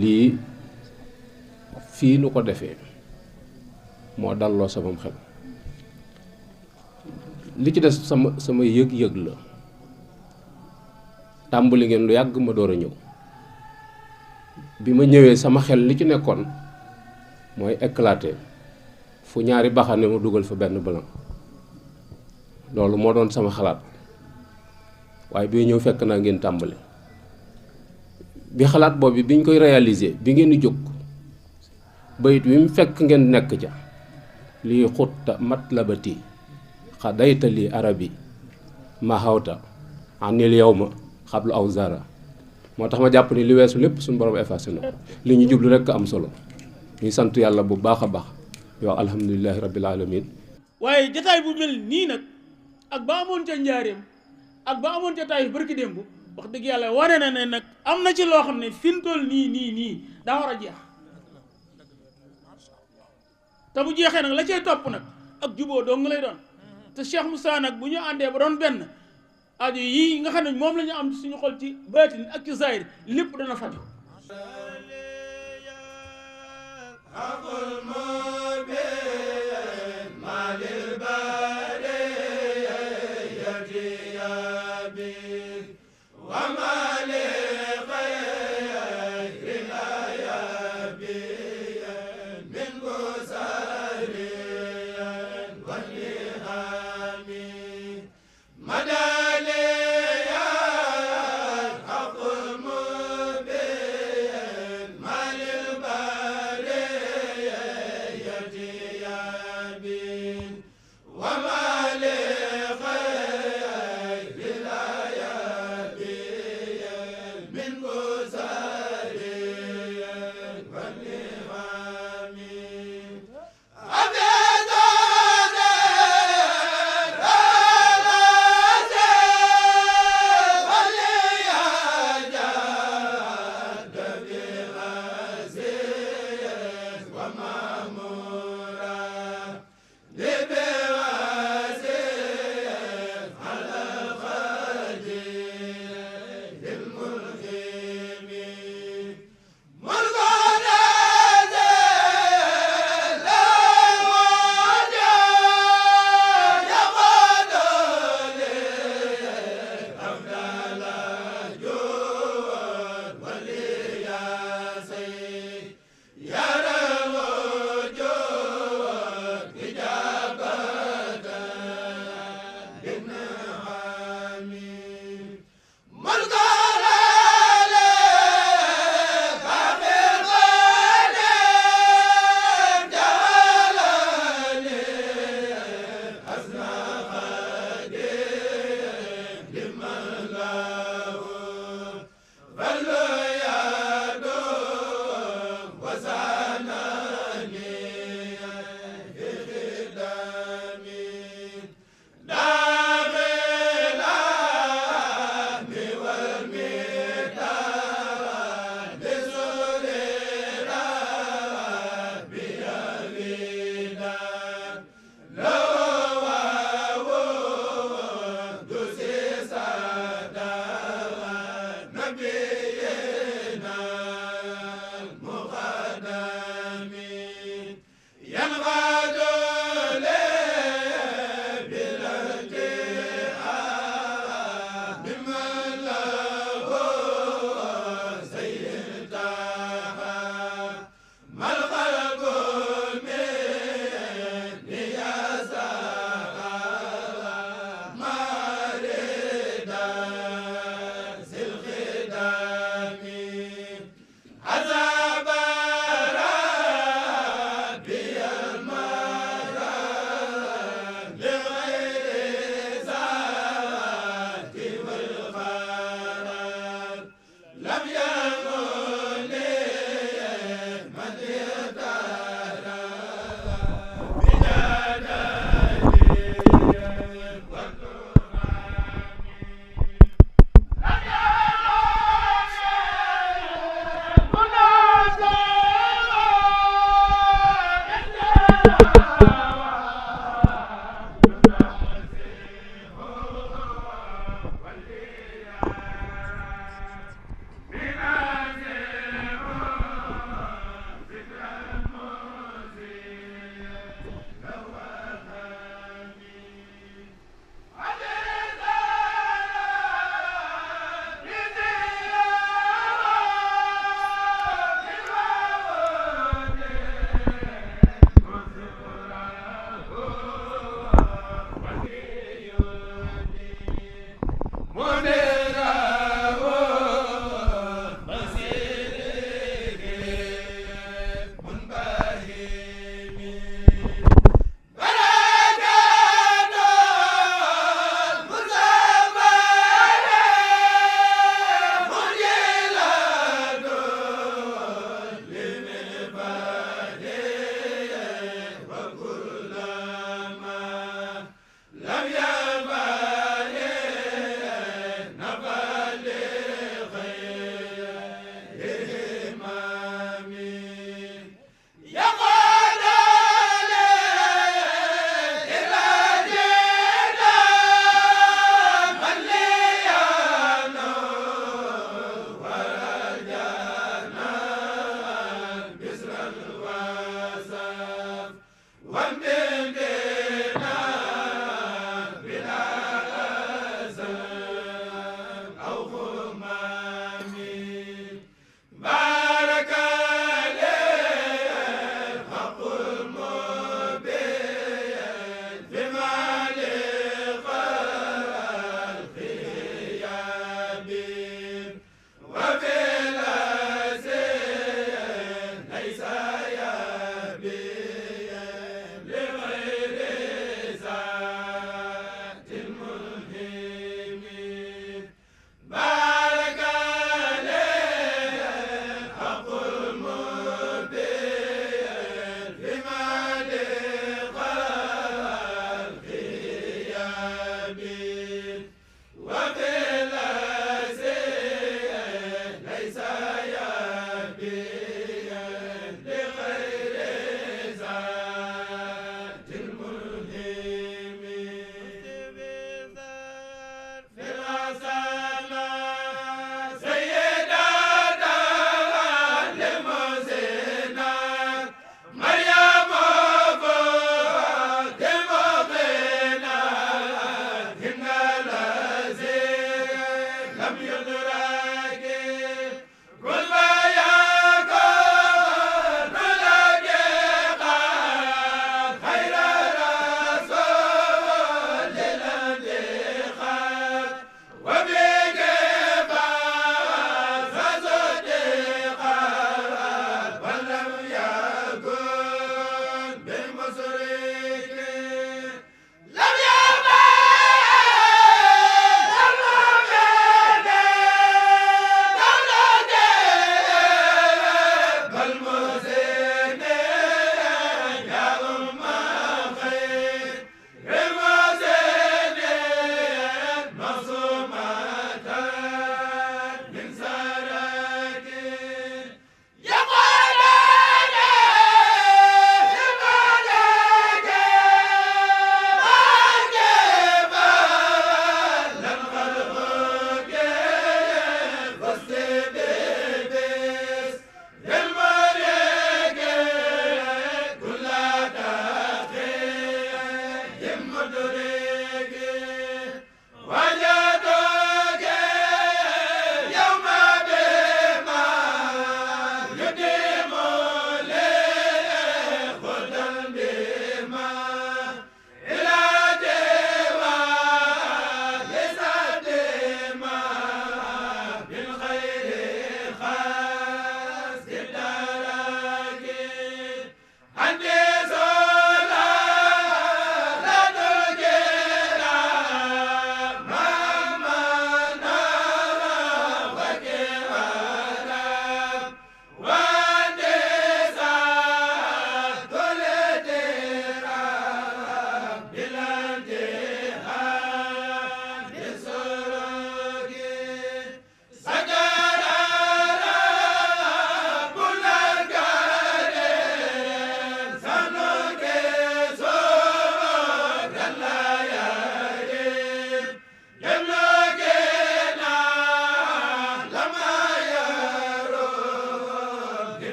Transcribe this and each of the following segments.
lii fii nu ko defee moo dalloo sama xel. li ci des sama yëg-yëg la tàmbali ngeen lu yàgg ma door a ñëw bi ma ñëwee sama xel li ci nekkoon mooy éclater fu ñaari baxane ma dugal fa benn blanc loolu moo doon sama xalaat waaye bi ñëw fekk naa ngeen tàmbali bi xalaat boobu biñ koy réaliser bi ngeen di jóg bayit wi mu fekk ngeen nekk ca lii xutta matlabati xadayta li arabi ma xawta anil yawma xablu aw zara moo tax ma jàpp ni li weesu lépp suñu borom effacé na li ñu jublu rekk am solo ñuy sant yàlla bu baax a baax yow alhamdulilahi rabbil alamin waaye jataay bu mel nii nag ak ba amoon ca njaareem ak ba amoon ca Taayif barki démb wax dëgg yàlla wane na ne nag am na ci loo xam ne fi mu toll nii daa war a jeex te bu jeexee nag la cay topp nag ak juboo dong lay doon te Cheikh Moussa nag bu ñu àndee ba doon benn aajo yii nga xam ne moom la ñu am suñu xol ci baatin ak ci zahir lépp dana faju Vallo ya do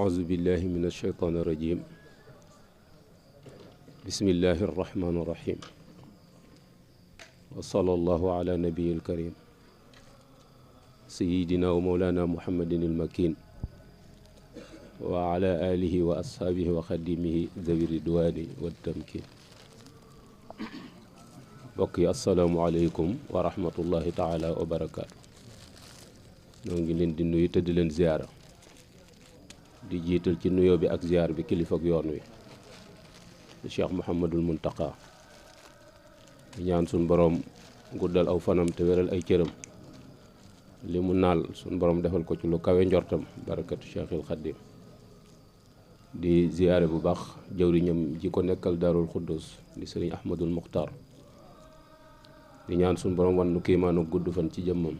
أعوذ بالله من الشيطان الرجيم بسم الله الرحمن الرحيم وصلى الله على نبي الكريم سيدنا ومولانا محمد المكين وعلى آله وأصحابه وخديمه ذوي الرضوان والتمكين. bokk yi asalaamualeykum wa rahmatullahi taala wa barakaatu. ñoo ngi leen di nuyu te di leen ziyaara di jiital ci nuyoo bi ak ziyaar bi kilifa ak yoon wi Cheikh Mouhamadul Muntaqa di ñaan suñ boroom guddal aw fanam te wéral ay cëram li mu naal suñ boroom defal ko ci lu kawe njortam barakatu Cheikhil Xaddim. di ziyaare bu baax jëwriñam ji ko nekkal Daarul Xuddus di sëriñ Ahmadul Muxtaar di ñaan suñu borom wan nu kiimaanu gudd fan ci jëmmam.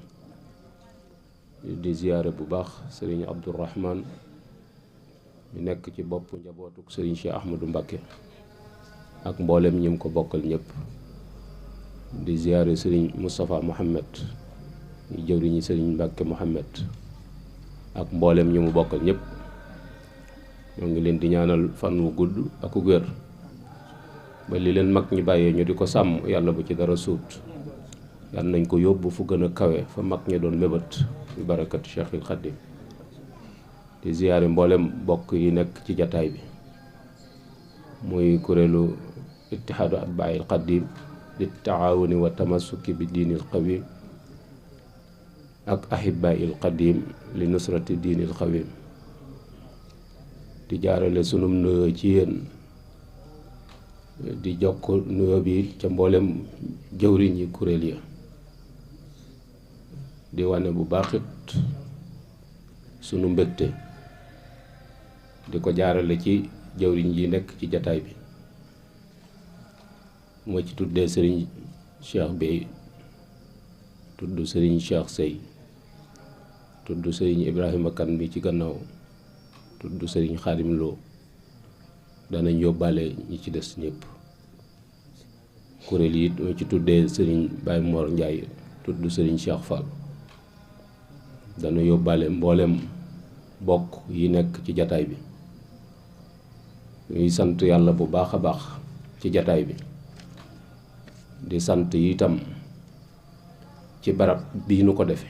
di ziyaare bu baax sëriñ Abdourahman mi nekk ci bopp njabootuk sëriñ Cheikh Ahmadou Mbacké ak mboolem ñi mu ko bokkal ñëpp. di ziyaare sëriñ Moustapha Mohamed ñu jëwriñi sëriñ Mbacké Mohamed ak mboolem ñi mu bokkal ñëpp. ñoo ngi leen di ñaanal fan wu gudd ak wér ba li leen mag ñi bàyyee ñu di ko sàmm yàlla bu ci dara suut. yàlla nañ ko yóbbu fu gën a kawe fa mag ñi doon mébét bi barakatu Cheikhil Xaddim. di ziyaare mboolem bokk yi nekk ci jataay bi muy kuréelu ittihaadu atbaa'il Xaddim li taawuni wa tamassuki bi diinil qawim ak ahibaa'il Xaddim li nusrati diinil qawim. di jaarale sunum nuyoo ci yéen di jokk nuyoo bi ca mboolem jëwriñ yi kuréel ya di wane bu baaxit sunu mbégte di ko jaarale ci jëwriñ yi nekk ci jataay bi. moo ci tuddee sëriñ Cheikh Bey tudd sëriñ Cheikh Sey tudd sëriñ Ibrahima Kan bi ci gannaaw tudd sëriñ Xaadim Lo danañ yóbbaale ñi ci des ñëpp. kuréel yi moo ci tuddee sëriñ Baye Mor Ndiaye tudd sëriñ Cheikh Fall dana yóbbaale mboolem bokk yi nekk ci jataay bi. ñuy sant yàlla bu baax a baax ci jataay bi di sant itam ci barab bii nu ko defe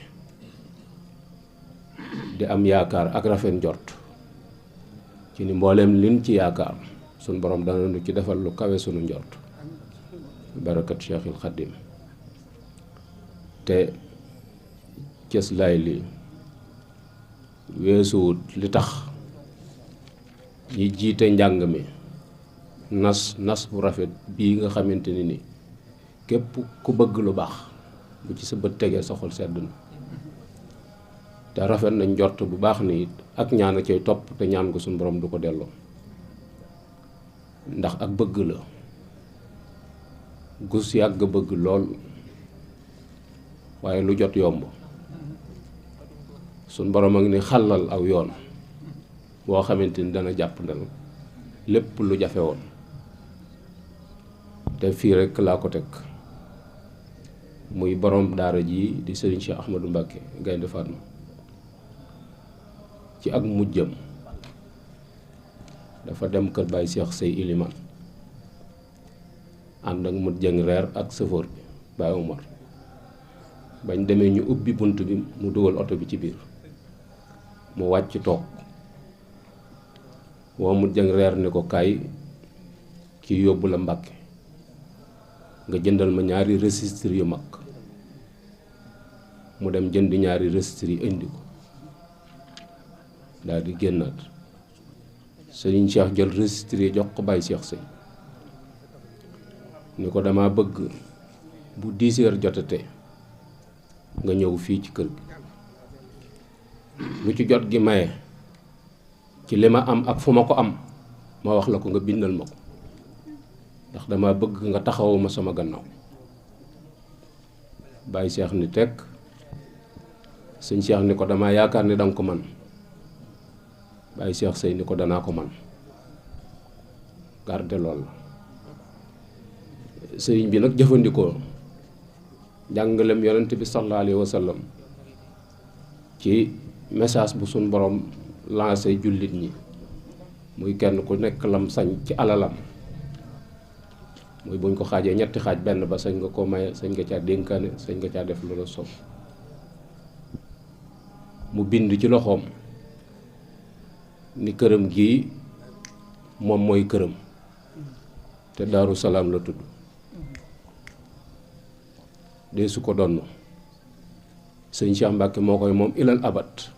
di am yaakaar ak rafet njort ci ni mboolem liñ ci yaakaar suñ borom dana nu ci defal lu kawe sunu njort barakat Cheikhil Xaddim. te cëslaay li weesuwut li tax ñi jiite njàng mi nas bu rafet bii nga xamante ni képp ku bëgg lu baax bu ci sa bët tegee sa xol sedd na. te rafet nañ njort bu baax ni it ak ñaan a cay topp te ñaan ko suñu borom du ko delloo ndax ak bëgg la gus yàgg bëgg lool waaye lu jot yomb. suñ borom a ngi ni xàllal aw yoon boo xamante ni dana jàpp ndal lépp lu jafe woon. te fii rekk laa ko teg muy borom daara ji di sëriñ Cheikh Ahmadou Mbacké Gaynde Fatma ci ak mujjam dafa dem kër Baye Cheikh Sey Iliman ànd ak mut jëng reer ak sëfoor bi Baye Omar bañ demee ñu ubbi bunt bi mu dugal oto bi ci biir mu wàcc toog woo mut jëng reer ni ko kaay ki yóbbu la Mbàkke nga jëndal ma ñaari registre yu mag. mu dem jënd ñaari registre yi indi ko daal di génnaat sëriñ Cheikh jël registre yi jox ko Baye Cheikh Sey ni ko dama bëgg bu 10 heures jotatee nga ñëw fii ci kër gi lu ci jot gi maye ci li ma am ak fu ma ko am ma wax la ko nga bindal ma ko ndax dama bëgg nga taxawuma sama gannaaw. Baye Cheikh ni tekk sëñ Cheikh ni ko dama yaakaar ni danga ko man Baye Cheikh Sey ni ko danaa ko man garde lool la. sëriñ bi nag jëfandikoo jàngalem yonent bi sallallahu alayhi wa sallam ci message bu suñ borom lancé jullit ñi muy kenn ku nekk lam sañ ci alalam muy buñ ko xaajee ñetti xaaj benn ba sañ nga ko maye, sañ nga caa dénkaane, sañ nga caa def lu la soob. mu bind ci loxoom ni këram gii moom mooy këram te Daaru Salaam la tudd, dee su ko donn sëñ Cheikh Mbacke moo koy moom ilal abat.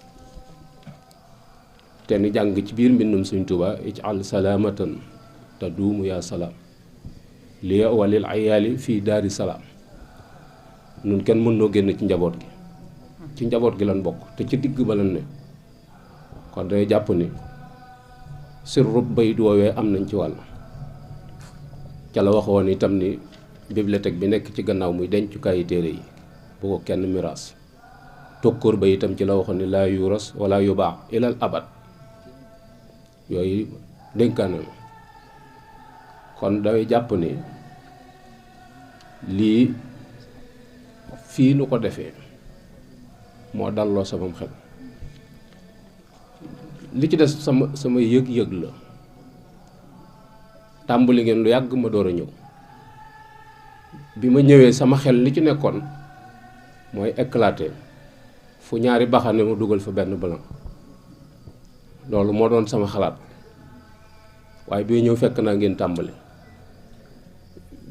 te ni jàng ci biir mbindum sëñ Tuubaa ij'al salaamatan taduumu yaa salaam li walil ayaali fii daari salaam. nun kenn mën noo génn ci njaboot gi lan bokk te ci digg ba lan ne. kon day jàpp ni sirrub bayit woowee am nañ ci wàll. ca la waxoon itam ni bibliothèque bi nekk ci gannaaw muy dencukaayi téere yi bu ko kenn miraas. tokkóor ba itam ci la waxoon ni laa yuras wala yubaax ilal abad. yooyu dénkaane la. kon day jàpp ni lii fii nu ko defee moo dalloo samam xel. li ci des sama yëg-yëg la. tàmbali ngeen lu yàgg ma door a ñëw. bi ma ñëwee sama xel li ci nekkoon mooy éclater fu ñaari baxane ma dugal fa benn blanc. loolu moo doon sama xalaat waaye bi ñëw fekk naa ngeen tàmbali.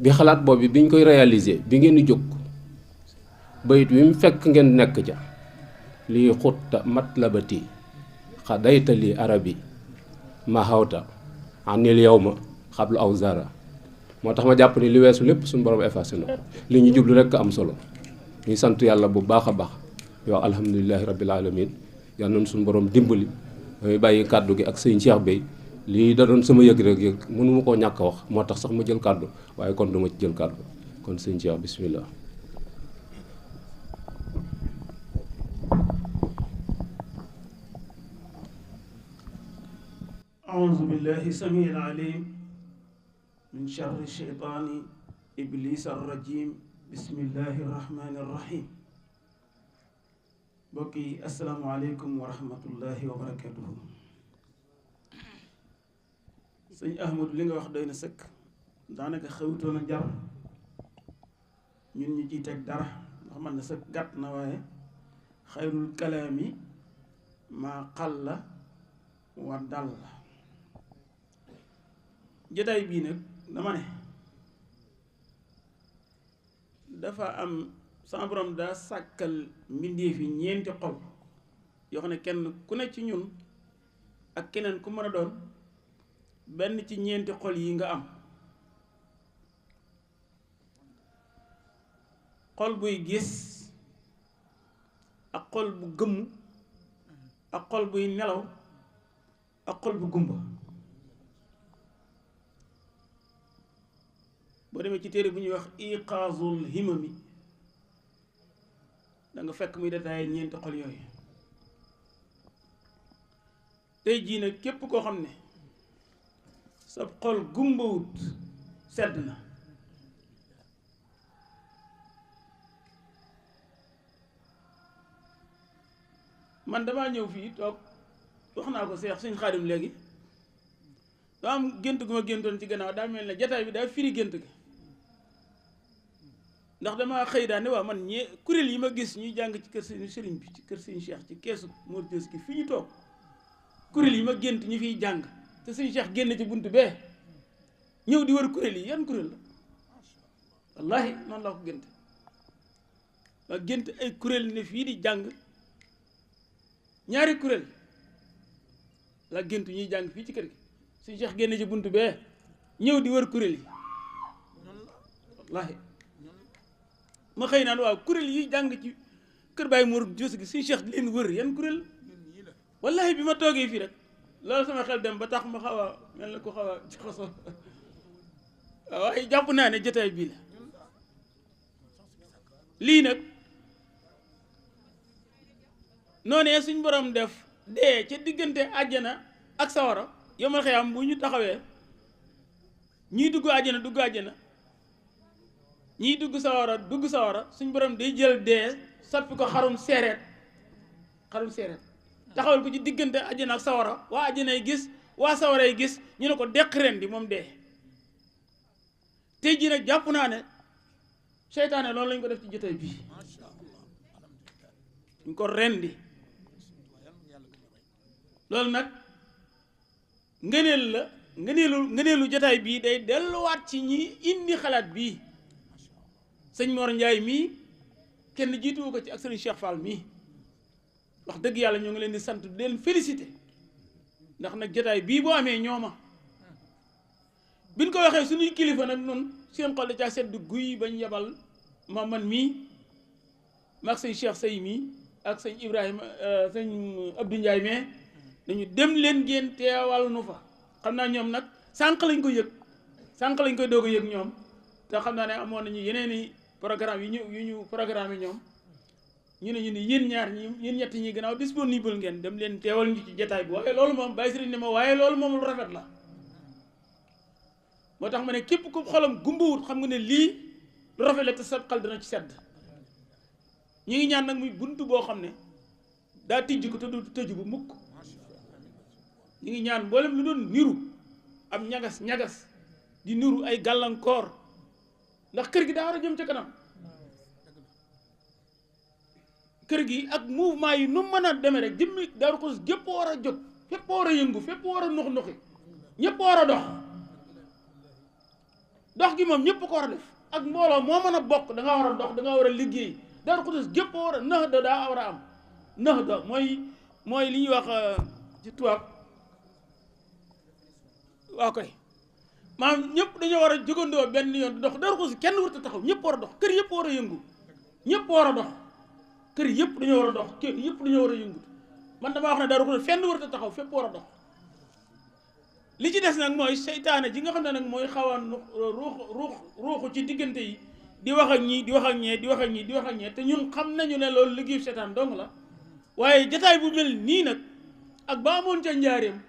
bi xalaat boobu biñ koy réaliser bi ngeen di jóg bayit wi mu fekk ngeen nekk ca lii xutta matlabati xadayta li arabi ma xawta anil yawma xablu aw zara. moo tax ma jàpp ni li weesu lépp suñu borom effacé na li ñu jublu rekk am solo. ñuy sant yàlla bu baax a baax yow alhamdulilahi rabbil alamin. yal nañu suñu borom dimbali. damay bàyyi kàddu gi ak sëñ Cheikh Bey lii da doon sama yëg rek yëg mënu ma koo ñàkk a wax moo tax sax ma jël kàddu waaye kon duma ci jël kàddu kon sëñ Cheikh bismillah. أعوذ بالله السميع العليم من شر الشيطان إبليس الرجيم بسم الله الرحمن الرحيم. بقي السلام عليكم ورحمة الله وبركاته. sëñ Ahmadu li nga wax doy na sëkk daanaka xewtoon a jar ñun ñu ciy teg dara ndax man na sëkk gàtt na waaye xayrul kalaami maa qalla wa dalla. jotaay bii nag dama ne dafa am sama borom daa sàkkal mbindeef yi ñeenti xol yoo xam ne kenn ku ne ci ñun ak keneen ku mën a doon benn ci ñeenti xol yi nga am. xol buy gis ak xol bu gëmm ak xol buy nelaw ak xol bu gumba. boo demee ci téere bu ñuy wax iqaazul himami da nga fekk muy détaillé ñeenti xol yooyu. tey jii nag képp koo xam ne sa xol gumbawut sedd na man damaa ñëw fii toog wax naa ko Seex Sëñ Xaadim léegi daa am gént gu ma géntoon ci gannaaw daa mel ne jataay bi daa firi gént gi ndax damaa xëy daa ne waa man kuréel yi ma gis ñuy jàng ci kër sëriñ bi ci kër Sëñ Cheikh ci keesu Mor Dios ki fi ñu toog kuréel yi ma gént ñu fiy jàng te Sëñ Cheikh génn ci bunt bee ñëw di wër kuréel yi yan kuréel la wallahi noonu la ko gént waa gént ay kuréel ne fii di jàng ñaari kuréel la gént ñuy jàng fii ci kër gi Sëñ Cheikh génn ci bunt bee ñëw di wër kuréel yi wallahi ma xëy naan waaw kuréel yi jàng ci kër Baay Mor Dios gi Sëñ Cheikh di leen wër yan kuréel wallahi bi ma toogee fii rek loolu sama xel dem ba tax ma xaw a mel na ko xaw a jaxasoo waaye jàpp naa ne jotaay bii la lii nag noonee suñ borom def dee ca diggante àjjana ak sawara yomal xiyam bu ñu taxawee ñii dugg àjjana ñii dugg sawara suñ borom day jël dee soppi ko xarum seereet taxawal ko ci diggante àjjana ak sawara waa àjjanay gis waa sawaray gis ñu ne ko deq ren di moom dee. tey jii nag jàpp naa ne seytaane loolu lañ ko def ci jotaay bii ñu ko rendi loolu nag ngëneel la ngëneelu jotaay bii day delluwaat ci ñi indi xalaat bii sëñ Mor Ndiaye mii kenn jiituwu ko ci ak sëriñ Cheikh Fall mii wax dëgg yàlla ñoo ngi leen di sant di leen félicité ndax nag jotaay bii boo amee ñooma biñ ko waxee suñuy kilifa nag noonu seen xol da caa sedd guy bañ yebal ma man mii maag sëñ Cheikh Sey mii ak sëñ Ibrahima sëñ Abdou Ndiaye mais dañu dem leen ngeen teewal nu fa xam naa ñoom nag sànq lañ ko yëg sànq lañ koy doog a yëg ñoom te xam naa ne amoon nañu yeneen i programme yu ñu programme yi ñoom ñu ne ñu ni yéen ñaar ñi yéen ñett ñi gannaaw disponible ngeen dem leen teewal ñu ci jotaay bi waaye loolu moom bàyyi sëriñ ne ma waaye loolu moom lu rafet la moo tax ma ne képp ku xolam gumbawut xam nga ne lii lu rafet la te sa xel dana ci sedd ñu ngi ñaan nag muy buntu boo xam ne daa tijj ko te du tëju bu mukk ñu ngi ñaan mboolem lu doon niru am ñagas di niru ay gàllankoor ndax kër gi daa war a jëm ca kanam kër gi ak mouvement yi nu mën a demee rek jëmmi Daaru Xudoos gépp war a jóg fépp war a yëngu fépp war a nux-nuxi ñëpp war a dox gi moom ñëpp ko war a def ak mbooloo moo mën a bokk da nga war a dox da nga war a liggéey Daaru Xudoos gépp war a nax da daa war a am nax da mooy li ñuy wax ci tubaab waaw koy maanaam ñëpp dañoo war a jógandoo benn yoon dox Daaru Xudoos kenn warut a taxaw ñëpp war a dox kër yëpp war a yëngu ñëpp war a dox kër yëpp dañoo war a dox kër yëpp dañoo war a yëngu man damaa wax ne Daaru Xudoos fenn warut a taxaw fépp war a dox li ci des nag mooy seytaane ji nga xam ne nag mooy xaw a ruuxu ci diggante yi di wax ak ñii di wax ak ñee di wax ak ñii di wax ak ñee te ñun xam nañu ne loolu liggéeyu seytaan dong la waaye jataay bu mel nii nag ak ba amoon ca njaareem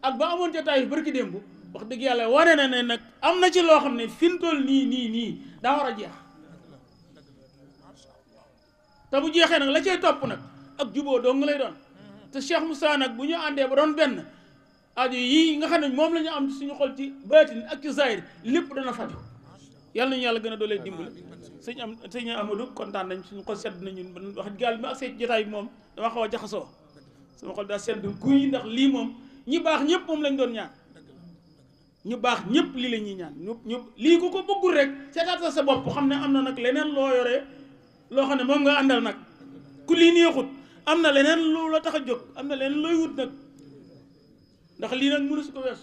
ak ba amoon ca Taayif barki démb wax dëgg yàlla wane na ne nag am na ci loo xam ne fi mu toll nii daa war a jeex te bu jeexee nag la cay topp nag ak juboo dong lay doon te Cheikh Moussa nag bu ñu àndee ba doon benn aajo yii nga xam ne moom la ñu am suñu xol ci baatin ak ci zahir lépp dana faju yàlla nañu yàlla gën a doolee dimbali sëñ Amadou kontaan nañ suñu xol sedd nañu wax dëgg yàlla bi ma ak see jotaay bi moom dama xaw a jaxasoo sama xol daa sedd guy ndax lii moom ñi baax ñëpp moom lañ doon ñaan ñu baax ñëpp lii la ñuy ñaan ñëpp lii ku ko bëggul rek seetaat sa bopp xam ne am na nag leneen loo yore loo xam ne moom nga àndal nag ku lii neexut am na leneen lu la tax a jóg am na leneen looy wut nag ndax lii nag mënu su ko wees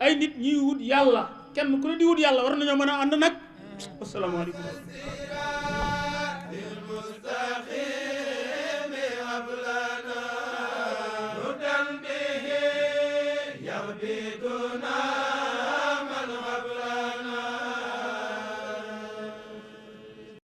ay nit ñiy wut yàlla kenn ku ne di wut yàlla war nañoo mën a ànd nag asalaamaaleykum